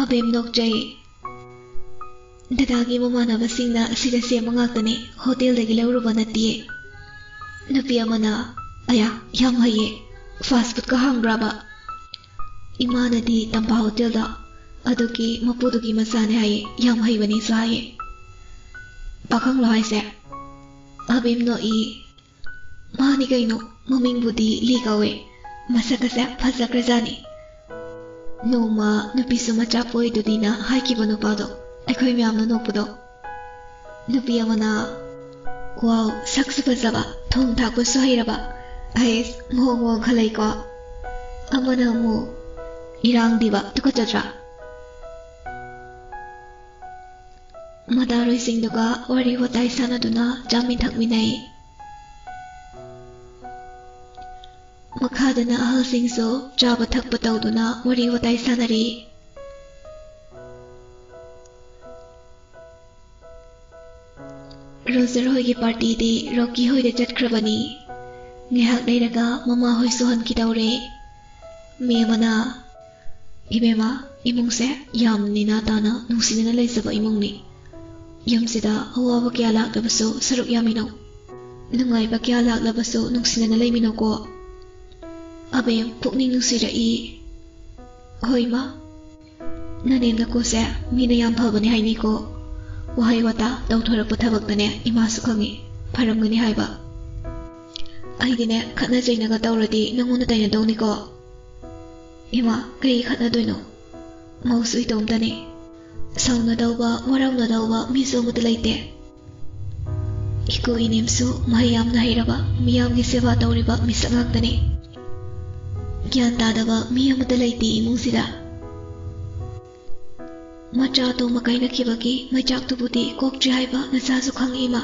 ꯑꯕꯦꯝ ꯅꯣꯛꯆꯩ꯫ "ꯗꯗꯥꯒꯤ ꯃꯃꯥꯟꯅꯕꯁꯤꯡꯅ ꯑꯁꯤꯗ ꯁꯦꯝꯕ ꯉꯥꯛꯇꯅꯤ, ꯍꯣꯇꯦꯜꯗꯒꯤ ꯂꯧꯔꯨꯕ ꯅꯠꯇꯤꯌꯦ꯫" ꯅꯨꯄꯤ ꯑꯃꯅ, "ꯑꯌꯥ, ꯌꯥꯝ ꯍꯩꯌꯦ, ꯐꯥꯁ ꯐꯨꯗꯀ ꯍꯥꯡꯕ꯭ꯔꯕ?" "ꯏꯃꯥꯅꯗꯤ ꯇꯝꯐꯥ ꯍꯣꯇꯦꯜꯗ, ꯑꯗꯨꯒꯤ ꯃꯄꯨꯗꯨꯒꯤ ꯃꯆꯥꯅꯦ ꯍꯥꯏꯌꯦ, ꯌꯥꯝ ꯍꯩꯕꯅꯦꯁꯨ ꯍꯥꯏꯌꯦ꯫" "ꯄꯥꯈꯪꯂꯣ ꯍꯥꯏꯁꯦ?" ꯑꯕꯦꯝ ꯅꯣꯛꯏ꯫ "ꯃꯥꯅꯤ ꯀꯩꯅꯣ, ꯃꯃꯤꯡꯕꯨꯗꯤ ꯂꯤ ꯀꯧꯋꯦ, ꯃꯁꯛ ꯑꯁꯦ ꯐꯖꯈ꯭ꯔꯖꯥꯠꯅꯤ꯫ ꯅꯣꯡꯃ ꯅꯨꯄꯤꯁꯨ ꯃꯆꯥ ꯄꯣꯛꯏꯗꯨꯗꯤꯅ ꯍꯥꯏꯈꯤꯕ ꯅꯨꯄꯥꯗꯣ, ꯑꯩꯈꯣꯏ ꯃꯌꯥꯝꯅ ꯅꯣꯛꯄꯗꯣ꯫" ꯅꯨꯄꯤ ꯑꯃꯅ, "ꯋꯥꯎ, ꯁꯛꯁꯨ ꯐꯖꯕ, ꯊꯣꯡ ꯊꯥꯛꯄꯁꯨ ꯍꯩꯔꯕ, ꯑꯩꯁ, ꯃꯑꯣꯡ ꯃꯑꯣꯡ ꯈꯔ ꯂꯩꯀꯣ꯫" ꯑꯃꯅ ꯑꯃꯨꯛ, "ꯏꯔꯥꯡꯗꯤꯕ, ꯇꯨꯀꯠꯆꯗ꯭ꯔꯥ?" ꯃꯇꯥꯔꯣꯏꯁꯤꯡꯗꯨꯒ ꯋꯥꯔꯤ ꯋꯥꯇꯥꯏ ꯁꯥꯟꯅꯗꯨꯅ ꯆꯥꯃꯤꯟ ꯊꯛꯃꯤꯟꯅꯩ꯫ ꯃꯈꯥꯗꯅ ꯑꯍꯜꯁꯤꯡꯁꯨ ꯆꯥꯕ ꯊꯛꯄ ꯇꯧꯗꯨꯅ ꯋꯥꯔꯤ ꯋꯥꯇꯥꯏ ꯁꯥꯟꯅꯔꯤ꯫ ꯔꯣꯖꯔ ꯍꯣꯏꯒꯤ ꯄꯥꯔꯇꯤꯗꯤ ꯔꯣꯀꯤ ꯍꯣꯏꯗ ꯆꯠꯈ꯭ꯔꯕꯅꯤ꯫ ꯉꯥꯏꯍꯥꯛ ꯂꯩꯔꯒ ꯃꯃꯥ ꯍꯣꯏꯁꯨ ꯍꯟꯈꯤꯗꯧꯔꯦ꯫ ꯃꯦꯝꯃꯅ, "ꯏꯕꯦꯝꯃ, ꯏꯃꯨꯡꯁꯦ ꯌꯥꯝ ꯅꯦꯅꯥ ꯇꯥꯅ ꯅꯨꯡꯁꯤꯅꯅ ꯂꯩꯖꯕ ꯏꯃꯨꯡꯅꯤ꯫ ꯌꯨꯝꯁꯤꯗ ꯑꯋꯥꯕ ꯀꯌꯥ ꯂꯥꯛꯂꯕꯁꯨ ꯁꯔꯨꯛ ꯌꯥꯃꯤꯟꯅꯧ꯫ ꯅꯨꯡꯉꯥꯏꯕ ꯀꯌꯥ ꯂꯥꯛꯂꯕꯁꯨ ꯅꯨꯡꯁꯤꯅꯅ ꯂꯩꯃꯤꯟꯅꯧꯀꯣ꯫" ꯑꯕꯦꯝ ꯄꯨꯛꯅꯤꯡ ꯅꯨꯡꯁꯤꯔꯛꯏ꯫ "ꯍꯣꯏ, ꯃꯥ꯫ ꯅꯅꯦꯝ ꯅꯀꯨꯁꯦ ꯃꯤꯅ ꯌꯥꯝ ꯐꯕꯅꯦ ꯍꯥꯏꯅꯩꯀꯣ꯫ ꯋꯥꯍꯩ ꯋꯥꯇꯥ ꯇꯧꯊꯣꯔꯛꯄ ꯊꯕꯛꯇꯅꯦ ꯏꯃꯥꯁꯨ ꯈꯪꯉꯤ, ꯐꯔꯝꯒꯅꯤ ꯍꯥꯏꯕ꯫ ꯑꯩꯗꯤꯅꯦ, ꯈꯠꯅ ꯆꯩꯅꯒ ꯇꯧꯔꯗꯤ ꯅꯪꯉꯣꯟꯗ ꯇꯩꯅꯗꯧꯅꯤꯀꯣ꯫" "ꯏꯃꯥ, ꯀꯩ ꯈꯠꯅꯗꯣꯏꯅꯣ? ꯃꯧꯁꯨ ꯏꯇꯣꯝꯇꯅꯤ꯫ ꯁꯥꯎꯅꯗꯧꯕ, ꯋꯥꯔꯧꯅꯗꯧꯕ ꯃꯤꯁꯨ ꯑꯃꯠꯇ ꯂꯩꯇꯦ꯫" ꯏꯀꯨ ꯏꯅꯦꯝꯁꯨ ꯃꯍꯩ ꯌꯥꯝꯅ ꯍꯩꯔꯕ, ꯃꯤꯌꯥꯝꯒꯤ ꯁꯦꯕꯥ ꯇꯧꯔꯤꯕ ꯃꯤꯁꯛ ꯉꯥꯛꯇꯅꯤ꯫ ꯒ꯭ꯌꯥꯟ ꯇꯥꯗꯕ ꯃꯤ ꯑꯃꯠꯇ ꯂꯩꯇꯦ ꯏꯃꯨꯡꯁꯤꯗ꯫ ꯃꯆꯥ ꯑꯇꯣꯝꯕ ꯀꯥꯏꯅꯈꯤꯕꯒꯤ ꯃꯩꯆꯥꯛꯇꯨꯕꯨꯗꯤ ꯀꯣꯛꯇ꯭ꯔꯤ ꯍꯥꯏꯕ ꯅꯆꯥꯁꯨ ꯈꯪꯏ, ꯏꯃꯥ꯫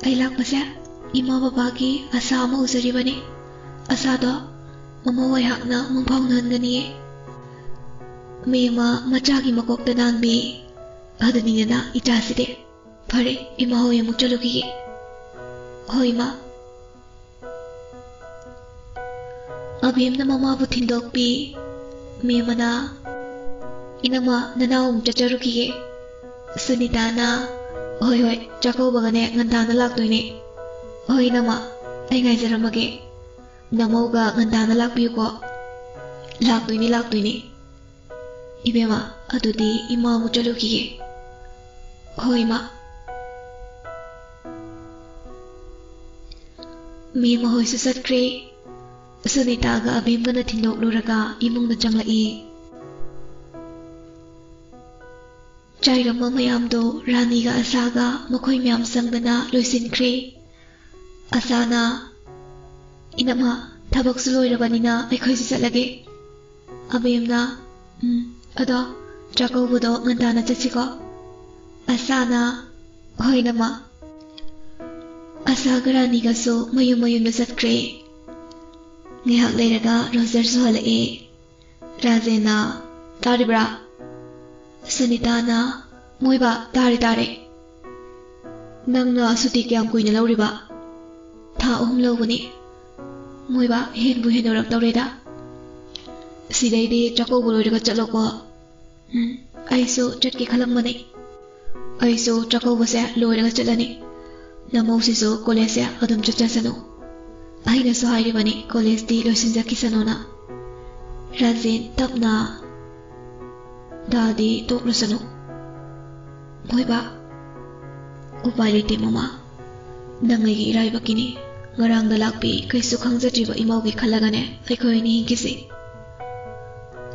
ꯑꯩ ꯂꯥꯛꯄꯁꯦ ꯏꯃꯥ ꯕꯕꯥꯒꯤ ꯑꯁꯥ ꯑꯃ ꯎꯖꯔꯤꯕꯅꯤ꯫ ꯑꯁꯥꯗꯣ ꯃꯃꯥ ꯍꯣꯏꯍꯥꯛꯅ ꯃꯪꯐꯥꯎꯅꯍꯟꯒꯅꯤꯌꯦ꯫ ꯃꯤ ꯑꯃ ꯃꯆꯥꯒꯤ ꯃꯀꯣꯛꯇ ꯅꯥꯟꯕꯤ ꯑꯗꯨꯅꯤꯗꯅ ꯏꯆꯥꯁꯤꯗꯤ꯫ ꯐꯔꯦ, ꯏꯃꯥ ꯍꯣꯏ ꯑꯃꯨꯛ ꯆꯠꯂꯨꯈꯤꯒꯦ꯫ ꯍꯣꯏ, ꯏꯃꯥ꯫ ꯑꯕꯦꯝꯅ ꯃꯃꯥꯕꯨ ꯊꯤꯟꯗꯣꯛꯄꯤ꯫ ꯃꯦꯝꯃꯅ, "ꯏꯅꯝꯃ, ꯅꯅꯥꯎ ꯑꯃꯨꯛ ꯆꯠꯆꯔꯨꯈꯤꯒꯦ꯫" ꯁꯨꯅꯤꯇꯥꯅ, "ꯍꯣꯏ, ꯍꯣꯏ, ꯆꯥꯛꯀꯧꯕꯒꯅꯦ ꯉꯟꯇꯥꯅ ꯂꯥꯛꯇꯣꯏꯅꯦ꯫ ꯍꯣꯏ, ꯏꯅꯝꯃ, ꯑꯩ ꯉꯥꯏꯖꯔꯝꯃꯒꯦ꯫ ꯅꯃꯧꯒ ꯉꯟꯇꯥꯅ ꯂꯥꯛꯄꯤꯌꯨꯀꯣ꯫" "ꯂꯥꯛꯇꯣꯏꯅꯤ, ꯂꯥꯛꯇꯣꯏꯅꯤ꯫" "ꯏꯕꯦꯝꯃ, ꯑꯗꯨꯗꯤ ꯏꯃꯥ ꯑꯃꯨꯛ ꯆꯠꯂꯨꯈꯤꯒꯦ꯫" "ꯍꯣꯏ, ꯏꯃꯥ꯫" ꯃꯦꯝꯃ ꯍꯣꯏꯁꯨ ꯆꯠꯈ꯭ꯔꯦ꯫ ꯁꯨꯅꯤꯇꯥꯒ ꯑꯕꯦꯝꯒꯅ ꯊꯤꯟꯗꯣꯛꯂꯨꯔꯒ ꯏꯃꯨꯡꯗ ꯆꯪꯂꯛꯏ꯫ ꯆꯥꯏꯔꯝꯕ ꯃꯌꯥꯝꯗꯣ ꯔꯥꯅꯤꯒ ꯑꯁꯥꯒ ꯃꯈꯣꯏ ꯃꯌꯥꯝ ꯆꯪꯗꯅ ꯂꯣꯏꯁꯤꯟꯈ꯭ꯔꯦ꯫ ꯑꯁꯥꯅ, "ꯏꯅꯝꯃ, ꯊꯕꯛꯁꯨ ꯂꯣꯏꯔꯕꯅꯤꯅ ꯑꯩꯈꯣꯏꯁꯨ ꯆꯠꯂꯒꯦ꯫" ꯑꯕꯦꯝꯅ, "ꯎꯝ, ꯑꯗꯣ ꯆꯥꯛꯀꯧꯕꯗꯣ ꯉꯟꯇꯥꯅ ꯆꯠꯁꯤꯀꯣ꯫" ꯑꯁꯥꯅ, "ꯍꯣꯏ, ꯏꯅꯝꯃ꯫" ꯑꯁꯥꯒ ꯔꯥꯅꯤꯒꯁꯨ ꯃꯌꯨꯝ ꯃꯌꯨꯝꯗ ꯆꯠꯈ꯭ꯔꯦ꯫ ꯉꯥꯏꯍꯥꯛ ꯂꯩꯔꯒ ꯔꯣꯖꯔꯁꯨ ꯍꯜꯂꯛꯑꯦ꯫ ꯔꯥꯖꯦꯟꯅ, "ꯇꯥꯔꯤꯕ꯭ꯔꯥ?" ꯁꯨꯅꯤꯇꯥꯅ, "ꯃꯣꯏꯕ, ꯇꯥꯔꯦ, ꯇꯥꯔꯦ꯫ ꯅꯪꯅ ꯁꯨꯇꯤ ꯀꯌꯥꯝ ꯀꯨꯏꯅ ꯂꯧꯔꯤꯕ?" "ꯊꯥ ꯑꯍꯨꯝ ꯂꯧꯕꯅꯤ꯫" "ꯃꯣꯏꯕ, ꯍꯦꯟꯕꯨ ꯍꯦꯟꯗꯣꯔꯛꯇꯧꯔꯦꯗ꯫ ꯁꯤꯗꯩꯗꯤ ꯆꯥꯛꯀꯧꯕ ꯂꯣꯏꯔꯒ ꯆꯠꯂꯣꯀꯣ꯫" "ꯎꯝ, ꯑꯩꯁꯨ ꯆꯠꯀꯦ ꯈꯜꯂꯝꯕꯅꯤ꯫" "ꯑꯩꯁꯨ ꯆꯥꯛꯀꯧꯕꯁꯦ ꯂꯣꯏꯔꯒ ꯆꯠꯂꯅꯤ꯫ ꯅꯃꯧꯁꯤꯁꯨ ꯀꯣꯂꯦꯖꯁꯦ ꯑꯗꯨꯝ ꯆꯠꯆꯁꯅꯨ꯫ ꯑꯩꯅꯁꯨ ꯍꯥꯏꯔꯤꯕꯅꯤ ꯀꯣꯂꯦꯖꯇꯤ ꯂꯣꯏꯁꯤꯟꯖꯈꯤꯁꯅꯨꯅ꯫" ꯔꯥꯖꯦꯟ ꯇꯞꯅ, "ꯗꯥꯗꯤ ꯇꯣꯛꯂꯁꯅꯨ꯫" "ꯃꯣꯏꯕ꯫" "ꯎꯄꯥꯏ ꯂꯩꯇꯦ ꯃꯃꯥ꯫ ꯅꯪ ꯑꯩꯒꯤ ꯏꯔꯥꯏꯕꯛꯀꯤꯅꯤ꯫ ꯉꯔꯥꯡꯗ ꯂꯥꯛꯄꯤ ꯀꯩꯁꯨ ꯈꯪꯖꯗ꯭ꯔꯤꯕ ꯏꯃꯧꯒꯤ ꯈꯜꯂꯒꯅꯦ ꯑꯩꯈꯣꯏ ꯑꯅꯤ ꯍꯤꯡꯈꯤꯁꯤ꯫"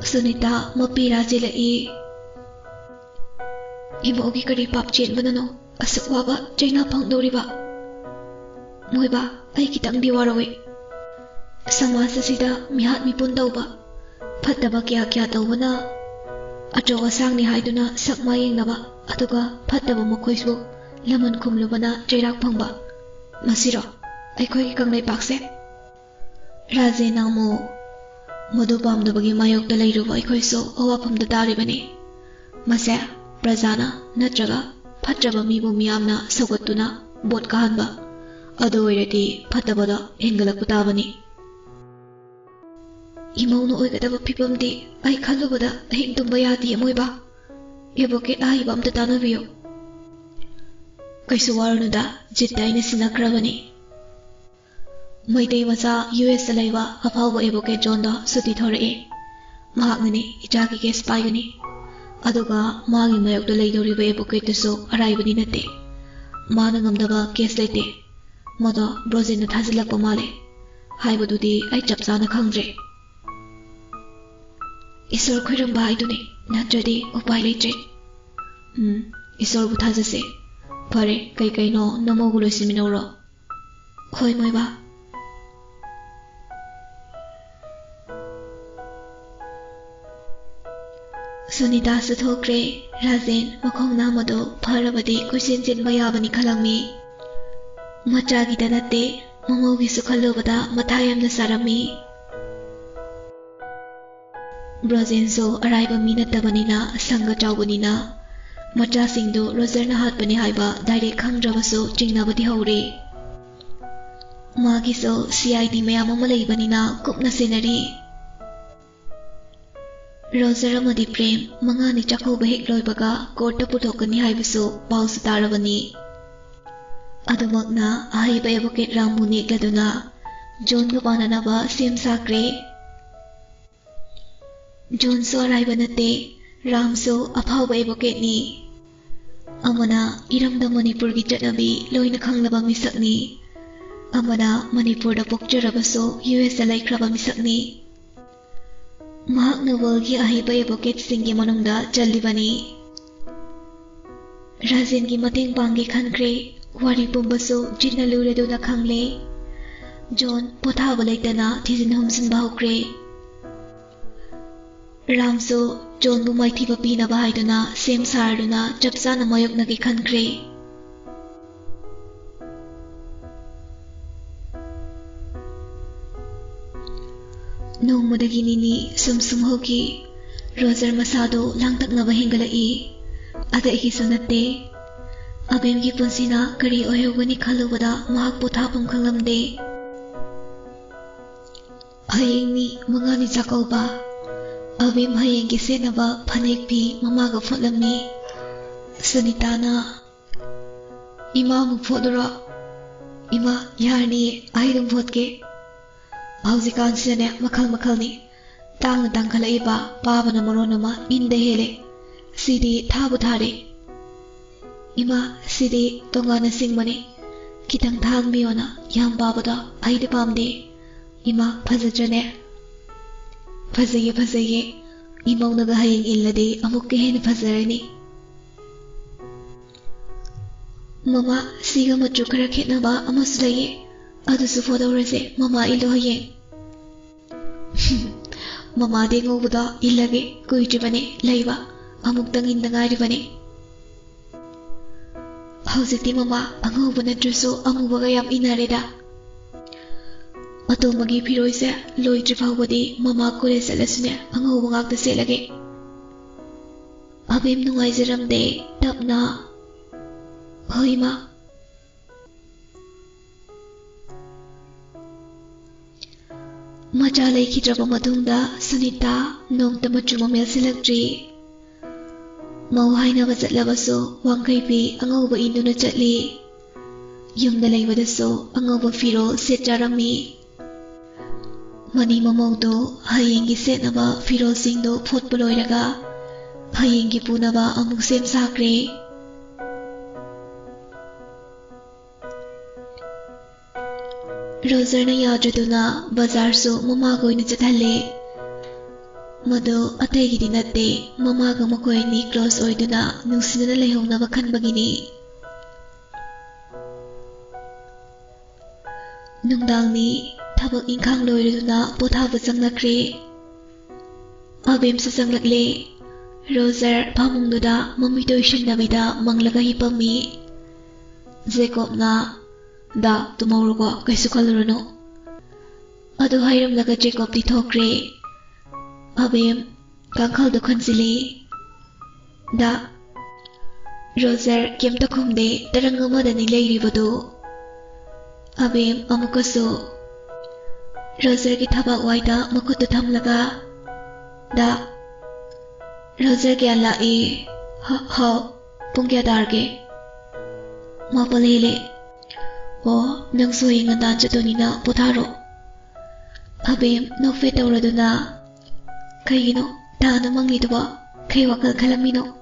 ꯁꯨꯅꯤꯇꯥ ꯃꯄꯤ ꯔꯥ ꯆꯦꯜꯂꯛꯏ꯫ "ꯏꯃꯧꯒꯤ ꯀꯔꯤ ꯄꯥꯞ ꯆꯦꯟꯕꯅꯅꯣ? ꯑꯁꯨꯛ ꯋꯥꯕ ꯆꯩꯅꯥ ꯐꯪꯗꯧꯔꯤꯕ? ꯃꯣꯏꯕꯥ, ꯑꯩ ꯈꯤꯇꯪꯗꯤ ꯋꯥꯔꯧꯏ꯫ ꯁꯃꯥꯖ ꯑꯁꯤꯗ ꯃꯤꯍꯥꯠ ꯃꯤꯄꯨꯟ ꯇꯧꯕ, ꯐꯠꯇꯕ ꯀꯌꯥ ꯀꯌꯥ ꯇꯧꯕꯅ ꯑꯆꯧ ꯑꯁꯥꯡꯅꯤ ꯍꯥꯏꯗꯨꯅ ꯁꯛ ꯃꯥꯏ ꯌꯦꯡꯅꯕ, ꯑꯗꯨꯒ ꯐꯠꯇꯕ ꯃꯈꯣꯏꯁꯨ ꯂꯃꯟ ꯈꯨꯝꯂꯨꯕꯅ ꯆꯩꯔꯥꯛ ꯐꯪꯕ, ꯃꯁꯤꯔꯣ ꯑꯩꯈꯣꯏꯒꯤ ꯀꯪꯂꯩꯄꯥꯛꯁꯦ? ꯔꯥꯖꯦꯟꯅ ꯑꯃꯨꯛ, ꯃꯗꯨ ꯄꯥꯝꯗꯕꯒꯤ ꯃꯥꯌꯣꯛꯇ ꯂꯩꯔꯨꯕ ꯑꯩꯈꯣꯏꯁꯨ ꯑꯋꯥꯐꯝꯗ ꯇꯥꯔꯤꯕꯅꯤ꯫ ꯃꯁꯦ ꯄ꯭ꯔꯖꯥꯅ ꯅꯠꯇ꯭ꯔꯒ ꯐꯠꯇ꯭ꯔꯕ ꯃꯤꯕꯨ ꯃꯤꯌꯥꯝꯅ ꯁꯧꯒꯠꯇꯨꯅ ꯚꯣꯠ ꯀꯥꯍꯟꯕ, ꯑꯗꯨ ꯑꯣꯏꯔꯗꯤ ꯐꯠꯇꯕꯗꯣ ꯍꯦꯟꯒꯠꯂꯛꯄ ꯇꯥꯕꯅꯤ꯫ ꯏꯃꯧꯅ ꯑꯣꯏꯒꯗꯕ ꯐꯤꯕꯝꯗꯤ ꯑꯩ ꯈꯜꯂꯨꯕꯗ ꯑꯍꯤꯡ ꯇꯨꯝꯕ ꯌꯥꯗꯦ, ꯑꯃꯣꯏꯕ꯫ ꯑꯦꯗꯚꯣꯀꯦꯠ ꯑꯍꯩꯕ ꯑꯝꯇ ꯇꯥꯟꯅꯕꯤꯌꯨ꯫ ꯀꯩꯁꯨ ꯋꯥꯔꯨꯅꯨꯗ, ꯖꯤꯠꯇ ꯑꯩꯅ ꯁꯤꯟꯅꯈ꯭ꯔꯕꯅꯤ꯫ ꯃꯩꯇꯩ ꯃꯆꯥ ꯌꯨ ꯑꯦꯁꯇ ꯂꯩꯕ ꯑꯐꯥꯎꯕ ꯑꯦꯗꯚꯣꯀꯦꯠ ꯖꯣꯟꯗꯣ ꯁꯨꯇꯤ ꯊꯣꯔꯛꯑꯦ꯫ ꯃꯍꯥꯛꯅꯅꯦ ꯏꯆꯥꯒꯤ ꯀꯦꯁ ꯄꯥꯏꯒꯅꯤ꯫ ꯑꯗꯨꯒ ꯃꯥꯒꯤ ꯃꯥꯌꯣꯛꯇ ꯂꯩꯗꯧꯔꯤꯕ ꯑꯦꯗꯚꯣꯀꯦꯠꯇꯨꯁꯨ ꯑꯔꯥꯏꯕꯗꯤ ꯅꯠꯇꯦ꯫ ꯃꯥꯅ ꯉꯝꯗꯕ ꯀꯦꯁ ꯂꯩꯇꯦ꯫ ꯃꯗꯣ ꯕ꯭ꯔꯣꯖꯦꯟꯅ ꯊꯥꯖꯤꯜꯂꯛꯄ ꯃꯥꯜꯂꯦ꯫ ꯍꯥꯏꯕꯗꯨꯗꯤ ꯑꯩ ꯆꯞ ꯆꯥꯅ ꯈꯪꯗ꯭ꯔꯦ꯫ ꯏꯁꯣꯔ ꯈꯣꯏꯔꯝꯕ ꯍꯥꯏꯗꯨꯅꯤ, ꯅꯠꯇ꯭ꯔꯗꯤ ꯎꯄꯥꯏ ꯂꯩꯇ꯭ꯔꯦ꯫ ꯎꯝ, ꯏꯁꯣꯔꯕꯨ ꯊꯥꯖꯁꯦ꯫ ꯐꯔꯦ, ꯀꯩꯀꯩꯅꯣ ꯅꯃꯧꯒ ꯂꯣꯏꯁꯤꯟꯃꯤꯟꯅꯧꯔꯣ꯫ ꯍꯣꯏ, ꯃꯣꯏꯕꯥ꯫ ꯁꯨꯅꯤꯇꯥꯁꯨ ꯊꯣꯛꯈ꯭ꯔꯦ꯫ ꯔꯥꯖꯦꯟ ꯃꯈꯣꯡ ꯅꯥꯝꯃꯗꯣ ꯐꯔꯕꯗꯤ ꯀꯣꯏꯆꯦꯟ ꯆꯦꯟꯕ ꯌꯥꯕꯅꯤ ꯈꯜꯂꯝꯃꯤ꯫ ꯃꯆꯥꯒꯤꯗ ꯅꯠꯇꯦ, ꯃꯃꯧꯒꯤꯁꯨ ꯈꯜꯂꯨꯕꯗ ꯃꯊꯥ ꯌꯥꯝꯅ ꯁꯥꯔꯝꯃꯤ꯫ ꯕ꯭ꯔꯣꯖꯦꯟꯁꯨ ꯑꯔꯥꯏꯕ ꯃꯤ ꯅꯠꯇꯕꯅꯤꯅ, ꯁꯪꯒ ꯆꯥꯎꯕꯅꯤꯅ, ꯃꯆꯥꯁꯤꯡꯗꯨ ꯔꯣꯖꯔꯅ ꯍꯥꯠꯄꯅꯤ ꯍꯥꯏꯕ ꯗꯥꯏꯔꯦꯛ ꯈꯪꯗ꯭ꯔꯕꯁꯨ ꯆꯤꯡꯅꯕꯗꯤ ꯍꯧꯔꯦ꯫ ꯃꯥꯒꯤꯁꯨ ꯁꯤ ꯑꯥꯏ ꯗꯤ ꯃꯌꯥꯝ ꯑꯃ ꯂꯩꯕꯅꯤꯅ ꯀꯨꯞꯅ ꯁꯦꯟꯅꯔꯤ꯫ ꯔꯣꯖꯔ ꯑꯃꯗꯤ ꯄ꯭ꯔꯦꯝ ꯃꯉꯥꯅꯤ ꯆꯥꯛꯀꯧꯕ ꯍꯦꯛ ꯂꯣꯏꯕꯒ ꯀꯣꯔꯠꯇ ꯄꯨꯊꯣꯛꯀꯅꯤ ꯍꯥꯏꯕꯁꯨ ꯄꯥꯎꯁꯨ ꯇꯥꯔꯕꯅꯤ꯫ ꯑꯗꯨꯃꯛꯅ ꯑꯍꯩꯕ ꯑꯦꯗꯚꯣꯀꯦꯠ ꯔꯥꯝꯕꯨ ꯅꯦꯛꯂꯗꯨꯅ ꯖꯣꯟꯒ ꯄꯥꯟꯅꯅꯕ ꯁꯦꯝ ꯁꯥꯈ꯭ꯔꯦ꯫ ꯖꯣꯟꯁꯨ ꯑꯔꯥꯏꯕ ꯅꯠꯇꯦ, ꯔꯥꯝꯁꯨ ꯑꯐꯥꯎꯕ ꯑꯦꯗꯚꯣꯀꯦꯠꯅꯤ꯫ ꯑꯃꯅ ꯏꯔꯝꯗꯝ ꯃꯅꯤꯄꯨꯔꯒꯤ ꯆꯠꯅꯕꯤ ꯂꯣꯏꯅ ꯈꯪꯂꯕ ꯃꯤꯁꯛꯅꯤ, ꯑꯃꯅ ꯃꯅꯤꯄꯨꯔꯗ ꯄꯣꯛꯆꯔꯕꯁꯨ ꯌꯨ ꯑꯦꯁꯇ ꯂꯩꯈ꯭ꯔꯕ ꯃꯤꯁꯛꯅꯤ꯫ ꯃꯍꯥꯛꯅ ꯋꯥꯔꯜꯒꯤ ꯑꯍꯩꯕ ꯑꯦꯗꯚꯣꯀꯦꯠꯁꯤꯡꯒꯤ ꯃꯅꯨꯡꯗ ꯆꯜꯂꯤꯕꯅꯤ꯫ ꯔꯥꯖꯦꯟꯒꯤ ꯃꯇꯦꯡ ꯄꯥꯡꯒꯦ ꯈꯟꯈ꯭ꯔꯦ꯫ ꯋꯥꯔꯤ ꯄꯨꯝꯕꯁꯨ ꯖꯤꯟꯅ ꯂꯨꯔꯦꯗꯨꯅ ꯈꯪꯂꯦ꯫ ꯖꯣꯟ ꯄꯣꯊꯥꯕ ꯂꯩꯇꯅ ꯊꯤꯖꯤꯟ ꯍꯨꯝꯖꯤꯟꯕ ꯍꯧꯈ꯭ꯔꯦ꯫ ꯔꯥꯝꯁꯨ ꯖꯣꯟꯕꯨ ꯃꯥꯏꯊꯤꯕ ꯄꯤꯅꯕ ꯍꯥꯏꯗꯨꯅ ꯁꯦꯝ ꯁꯥꯔꯗꯨꯅ ꯆꯞ ꯆꯥꯅ ꯃꯥꯌꯣꯛꯅꯒꯦ ꯈꯟꯈ꯭ꯔꯦ꯫ ꯅꯣꯡꯃꯗꯒꯤ ꯅꯤꯅꯤ ꯁꯨꯝ ꯁꯨꯝ ꯍꯧꯈꯤ꯫ ꯔꯣꯖꯔ ꯃꯁꯥꯗꯣ ꯂꯥꯡꯇꯛꯅꯕ ꯍꯦꯟꯒꯠꯂꯛꯏ꯫ ꯑꯗ ꯑꯩꯒꯤꯁꯨ ꯅꯠꯇꯦ꯫ ꯑꯕꯦꯝꯒꯤ ꯄꯨꯟꯁꯤꯅ ꯀꯔꯤ ꯑꯣꯏꯍꯧꯒꯅꯤ ꯈꯜꯂꯨꯕꯗ ꯃꯍꯥꯛ ꯄꯣꯊꯥꯐꯝ ꯈꯪꯂꯝꯗꯦ꯫ ꯍꯌꯦꯡꯅꯤ ꯃꯉꯥꯅꯤ ꯆꯥꯛꯀꯧꯕ꯫ ꯑꯕꯦꯝ ꯍꯌꯦꯡꯒꯤ ꯁꯦꯠꯅꯕ ꯐꯅꯦꯛ ꯐꯤ ꯃꯃꯥꯒ ꯐꯣꯠꯂꯝꯃꯤ꯫ ꯁꯨꯅꯤꯇꯥꯅ, "ꯏꯃꯥ ꯑꯃꯨꯛ ꯐꯣꯠꯂꯨꯔꯣ?" "ꯏꯃꯥ, ꯌꯥꯔꯅꯤꯌꯦ, ꯑꯩ ꯑꯗꯨꯝ ꯐꯣꯠꯀꯦ꯫ ꯍꯧꯖꯤꯛꯀꯥꯟꯁꯤꯅꯅꯦ ꯃꯈꯜ ꯃꯈꯜꯅꯤ꯫ ꯇꯥꯡꯅ ꯇꯥꯡꯈꯠꯂꯛꯏꯕ, ꯄꯥꯕꯅ ꯃꯔꯣꯟ ꯑꯃ ꯏꯟꯗ ꯍꯦꯜꯂꯦ꯫ ꯁꯤꯗꯤ ꯊꯥꯕꯨ ꯊꯥꯔꯦ꯫ ꯏꯃꯥ, ꯁꯤꯗꯤ ꯇꯣꯉꯥꯟꯅ ꯁꯤꯡꯕꯅꯦ꯫ ꯈꯤꯇꯪ ꯊꯥꯍꯟꯕꯤꯌꯣꯅ, ꯌꯥꯝ ꯄꯥꯕꯗꯣ ꯑꯩꯗꯤ ꯄꯥꯝꯗꯦ꯫ ꯏꯃꯥ, ꯐꯖꯗ꯭ꯔꯅꯦ?" "ꯐꯖꯩꯌꯦ, ꯐꯖꯩꯌꯦ꯫ ꯏꯃꯧꯅꯒ ꯍꯌꯦꯡ ꯏꯜꯂꯗꯤ ꯑꯃꯨꯛꯀ ꯍꯦꯟꯅ ꯐꯖꯔꯅꯤ꯫ ꯃꯃꯥ, ꯁꯤꯒ ꯃꯆꯨ ꯈꯔ ꯈꯦꯠꯅꯕ ꯑꯃꯁꯨ ꯂꯩꯌꯦ, ꯑꯗꯨꯁꯨ ꯐꯣꯠꯍꯧꯔꯁꯦ꯫ ꯃꯃꯥ ꯏꯜꯂꯣ ꯍꯌꯦꯡ꯫" "ꯃꯃꯥꯗꯤ ꯑꯉꯧꯕꯗꯣ ꯏꯜꯂꯒꯦ꯫ ꯀꯨꯏꯗ꯭ꯔꯤꯕꯅꯦ ꯂꯩꯕ, ꯑꯃꯨꯛꯇꯪ ꯏꯟꯗ ꯉꯥꯏꯔꯤꯕꯅꯦ꯫" "ꯍꯧꯖꯤꯛꯇꯤ ꯃꯃꯥ ꯑꯉꯧꯕ ꯅꯠꯇ꯭ꯔꯁꯨ ꯑꯃꯨꯕꯒ ꯌꯥꯝ ꯏꯟꯅꯔꯦꯗ꯫" ꯑꯇꯣꯝꯕꯒꯤ ꯐꯤꯔꯣꯏꯁꯦ ꯂꯣꯏꯗ꯭ꯔꯤ ꯐꯥꯎꯕꯗꯤ ꯃꯃꯥ ꯀꯣꯂꯦꯖ ꯆꯠꯂꯁꯨꯅꯦ ꯑꯉꯧꯕ ꯉꯥꯛꯇ ꯁꯦꯠꯂꯒꯦ꯫ ꯑꯕꯦꯝ ꯅꯨꯡꯉꯥꯏꯖꯔꯝꯗꯦ꯫ ꯇꯞꯅ, "ꯍꯣꯏ, ꯏꯃꯥ꯫" ꯃꯆꯥ ꯂꯩꯈꯤꯗ꯭ꯔꯕ ꯃꯇꯨꯡꯗ ꯁꯨꯅꯤꯇꯥ ꯅꯣꯡꯃꯇ ꯃꯆꯨ ꯃꯃꯦꯜ ꯁꯤꯜꯂꯛꯇ꯭ꯔꯤ꯫ ꯃꯧ ꯍꯥꯏꯅꯕ ꯆꯠꯂꯕꯁꯨ ꯋꯥꯡꯈꯩ ꯐꯤ ꯑꯉꯧꯕ ꯏꯟꯗꯨꯅ ꯆꯠꯂꯤ꯫ ꯌꯨꯝꯗ ꯂꯩꯕꯗꯁꯨ ꯑꯉꯧꯕ ꯐꯤꯔꯣꯜ ꯁꯦꯠꯆꯔꯝꯃꯤ꯫ ꯃꯅꯤ ꯃꯃꯧꯗꯣ ꯍꯌꯦꯡꯒꯤ ꯁꯦꯠꯅꯕ ꯐꯤꯔꯣꯜꯁꯤꯡꯗꯣ ꯐꯣꯠꯄ ꯂꯣꯏꯔꯒ ꯍꯌꯦꯡꯒꯤ ꯄꯨꯅꯕ ꯑꯃꯨꯛ ꯁꯦꯝ ꯁꯥꯈ꯭ꯔꯦ꯫ ꯔꯣꯖꯔꯅ ꯌꯥꯗ꯭ꯔꯗꯨꯅ ꯕꯖꯥꯔꯁꯨ ꯃꯃꯥꯒ ꯑꯣꯏꯅ ꯆꯠꯍꯜꯂꯦ꯫ ꯃꯗꯨ ꯑꯇꯩꯒꯤꯗꯤ ꯅꯠꯇꯦ, ꯃꯃꯥꯒ ꯃꯈꯣꯏ ꯑꯅꯤ close ꯑꯣꯏꯗꯨꯅ ꯅꯨꯡꯁꯤꯅꯅ ꯂꯩꯍꯧꯅꯕ ꯈꯟꯕꯒꯤꯅꯤ꯫ ꯅꯨꯡꯗꯥꯡꯅꯤ, ꯊꯕꯛ ꯏꯪꯈꯥꯡ ꯂꯣꯏꯔꯗꯨꯅ ꯄꯣꯊꯥꯕ ꯆꯪꯂꯛꯈ꯭ꯔꯦ꯫ ꯑꯕꯦꯝꯁꯨ ꯆꯪꯂꯛꯂꯦ꯫ ꯔꯣꯖꯔ ꯐꯃꯨꯡꯗꯨꯗ ꯃꯃꯤꯠ ꯎꯏꯁꯤꯟꯗꯕꯤꯗ ꯃꯪꯂꯒ ꯍꯤꯞꯄꯝꯃꯤ꯫ ꯖꯦꯀꯣꯕꯅ, "ꯗꯥ, ꯇꯨꯝꯍꯧꯔꯣꯀꯣ, ꯀꯩꯁꯨ ꯈꯜꯂꯨꯔꯅꯨ"꯫ ꯑꯗꯨ ꯍꯥꯏꯔꯝꯂꯒ ꯖꯦꯀꯣꯕꯇꯤ ꯊꯣꯛꯈ꯭ꯔꯦ꯫ ꯑꯕꯦꯝ ꯀꯥꯡꯈꯜꯗꯨ ꯈꯟꯖꯤꯜꯂꯤ꯫ ꯗꯥ, ꯔꯣꯖꯔ ꯀꯩꯝꯇ ꯈꯨꯝꯗꯦ, ꯇꯔꯪ ꯑꯃꯗꯅꯤ ꯂꯩꯔꯤꯕꯗꯨ꯫ ꯑꯕꯦꯝ ꯑꯃꯨꯛꯀꯁꯨ ꯔꯣꯖꯔꯒꯤ ꯊꯕꯥꯛ ꯋꯥꯏꯗ ꯃꯈꯨꯠꯇꯨ ꯊꯝꯂꯒ, "ꯗꯥ, ꯔꯣꯖꯔ ꯒ꯭ꯌꯥꯟ ꯂꯥꯛꯏ"꯫ "ꯍ-, ꯍꯥꯎ, ꯄꯨꯡ ꯀꯌꯥ ꯇꯥꯔꯒꯦ?" "ꯃꯥꯄꯜ ꯍꯦꯜꯂꯦ"꯫ "ꯑꯣ, ꯅꯪꯁꯨ ꯍꯌꯦꯡ ꯉꯟꯇꯥ ꯆꯠꯇꯣꯏꯅꯤꯅ ꯄꯣꯊꯥꯔꯣ"꯫ ꯑꯕꯦꯝ ꯅꯣꯛꯐꯦꯠ ꯇꯧꯔꯗꯨꯅ, "ꯀꯩꯒꯤꯅꯣ ꯇꯥꯅ ꯃꯪꯂꯤꯗꯨꯕꯣ? ꯀꯩ ꯋꯥꯈꯜ ꯈꯜꯂꯝꯃꯤꯅꯣ?"